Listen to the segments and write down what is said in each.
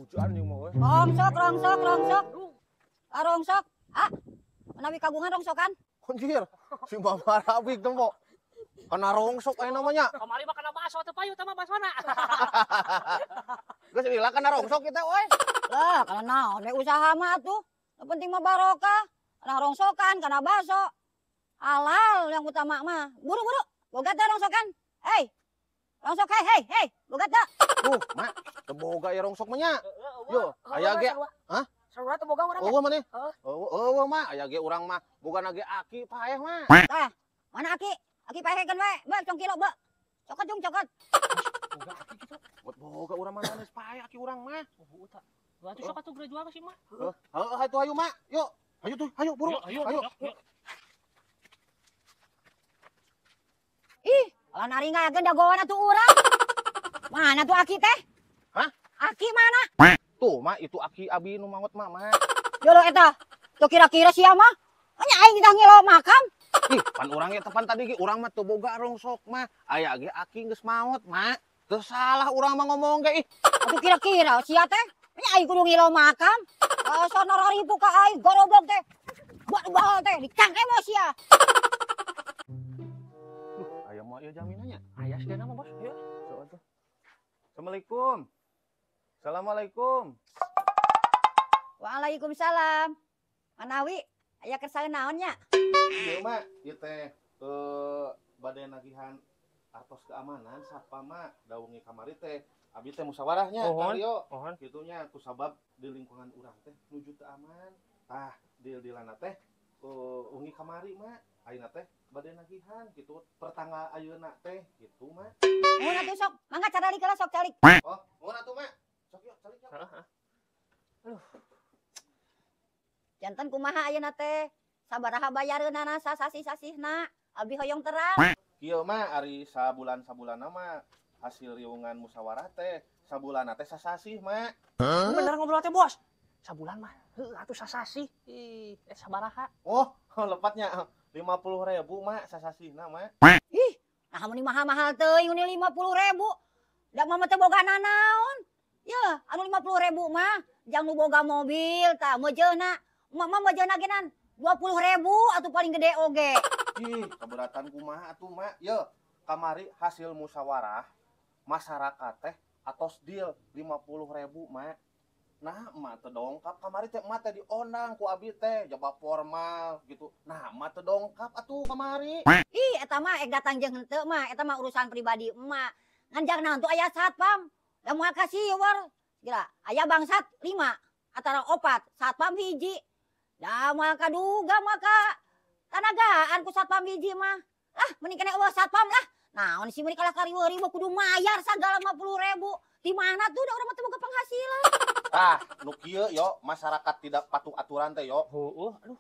Hujan ieu mah we. Rongsok, rongsok, rongsok. Ah, rongsok. Ah, menawi kagungan rongsokan. Anjir, si Mama Rabik tempo. Kana rongsok aya namanya. Kamari mah kana bakso teu payu tah mah basona. Geus lila kana rongsok kita euy. Lah, kana naon we usaha mah atuh. Yang penting mah barokah. Kana rongsokan, kana bakso. Halal yang utama mah. Buru-buru, boga teh rongsokan. Hei. Rongsok hei hei hei, boga teh. Tuh, Mak, teu boga ya rongsok mah nya. Yo, aya ge. Hah? Sarua teu boga urang. Eueuh maneh? Eueuh, eueuh mah, aya ge urang mah boga ge aki paeh mah. Tah, mana aki? Aki paehkeun we, be cong kilo be. Cokot jung cokot. Boga aki kitu. Buat boga urang mah geus paeh aki urang mah. Oh, tah. Atuh sok atuh geura jual ka si mah. Heeh, heeh atuh hayu Mak. Yuk. Hayu tuh, hayu buru. Ayo, ayo. Ih, kalau naringakeun dagoan atuh urang. Mana tuh aki teh? Hah? Aki mana? Tuh, Mak, itu aki abi nu maot mah, Mak. Dulu eta. Tuh kira-kira sia mah. Nya aing ditah ngilo makam. Ih, pan urang ge tepan tadi ge urang mah teu boga rongsok mah. Aya ge aki geus maot, Mak. Teu salah urang mah ngomong ge ih. Atuh kira-kira sia teh. Nya aing kudu ngilo makam. Asal nararipu ka aing gorobok teh. Buat bahal teh dicangke mah sia. Duh, aya moal ieu jaminannya. Aya sigana mah, Bos. Ieu. Sok atuh. Assalamualaikum. Assalamualaikum. Waalaikumsalam. Manawi aya kersa naon nya? Ieu Mak, ieu teh bade nagihan artos keamanan satpam Mak, daungi kamari teh. Abi teh musyawarahnya Mohon. Kang Rio. Mohon. Kitu nya kusabab di lingkungan urang teh nuju teu aman. Tah, deal-dealana teh ungi kamari Mak. Ayeuna teh bade nagihan kitu pertanggal ayeuna teh kitu Mak. Mun atuh sok, mangga caralik heula sok calik. Oh, mun atuh Mak. Sok yuk, calik yuk. Heeh. Aduh. Janten kumaha ayeuna teh? Sabaraha bayareunana sasasi-sasihna? Abi hoyong terang. Kieu mah ari sabulan-sabulanna mah hasil riungan musyawarah teh sabulanna teh sasasih Mak. Bener ngobrol teh, Bos. Sabulan mah heuh atuh sasasih. Ih, sabaraha? Oh, lepatnya 50.000 Mak sasasihna Mak. Ih, nah mun mahal-mahal teuing uni 50.000. Da mah teu boga nanaon. Yeuh, anu 50.000 mah jang nu boga mobil tah meujeuna. Emak mah meujeuna genan 20.000 atuh paling gede oge. Ih, keberatan kumaha atuh Mak. Yeuh, kamari hasil musyawarah masyarakat teh atos deal 50.000 Mak. Nah, emak teu dongkap kamari teh emak teh diondang ku abi teh jaba formal gitu. Nah, emak teu dongkap atuh kamari. Ih, eta mah ek datang jeung henteu mah, eta mah urusan pribadi emak. Ngan jang naon tuh aya satpam. Da moal kasiwar. Gila, aya bangsat 5 antara 4, satpam hiji. Da moal kaduga moal ka tanagaan ku satpam hiji mah. Lah, mending kene eueuh satpam lah. Naon sih mending kalah kariweuh-riweuh kudu mayar sagala 50.000. Di mana tuh da urang mah teu boga penghasilan. Tah, nu kieu yo masyarakat tidak patuh aturan teh yo. Heueuh, aduh.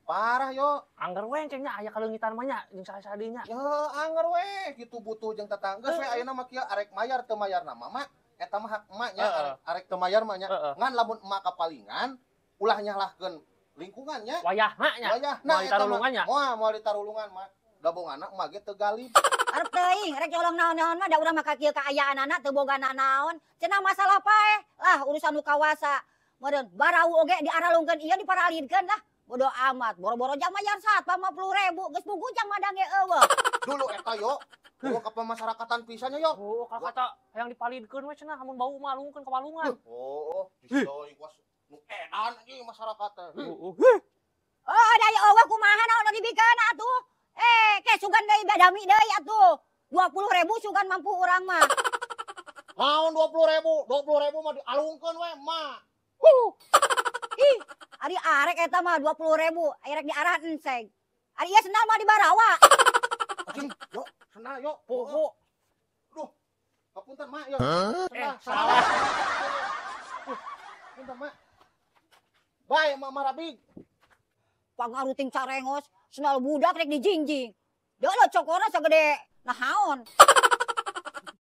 Parah yo. Angger we cenah aya kaleungitan mah nya jeung saha-sahadinya. Ya angger we kitu butuh jeung tetangga we ayeuna mah kieu arek mayar teu mayar nama mak eta mah hak emak nya arek teu mayar mah nya. Ngan lamun emak kapalingan ulah nyalahkeun lingkungannya. Wayahna nya. Wayahna moal ditarulungan nya. Moal moal ditarulungan mah. Dabongana emak ge teu galib. Arep teuing rek nyolong naon-naon mah da urang mah ka kieu kaayaanana teu boga nanaon. Cenah masalah paeh lah urusan nu kawasa. Meureun barau oge diaralungkeun ieu diparalidkeun lah. Bodo amat, boro-boro jang mayar satpam 50.000, geus buku jang madang ge eueuh. Dulu eta yo, eueuh ka pemasyarakatan pisan yo. Oh, ka kata hayang dipalidkeun we cenah amun bau mah alungkeun ka walungan. Oh, disoi kuas nu edan anjing masyarakat teh. Heeh. Oh, da ieu eueuh kumaha naon dibikeun atuh. Ke sugan deui badami deui atuh. 20.000 sugan mampu urang mah. Naon 20.000? 20.000 mah dialungkeun we, Mak. Ih, ari arek eta mah 20.000, arek diarahan enseg. Ari ieu sendal mah di barawa. Anjing, yo, sendal yo. Poho. Duh. Kapunten, Mak, yo. Sendal, salah. Punten, Mak. Bae, Mak Marabig. Pangaruting carengos, sendal budak rek dijingjing. Deuleu cokorna sagede nahaon.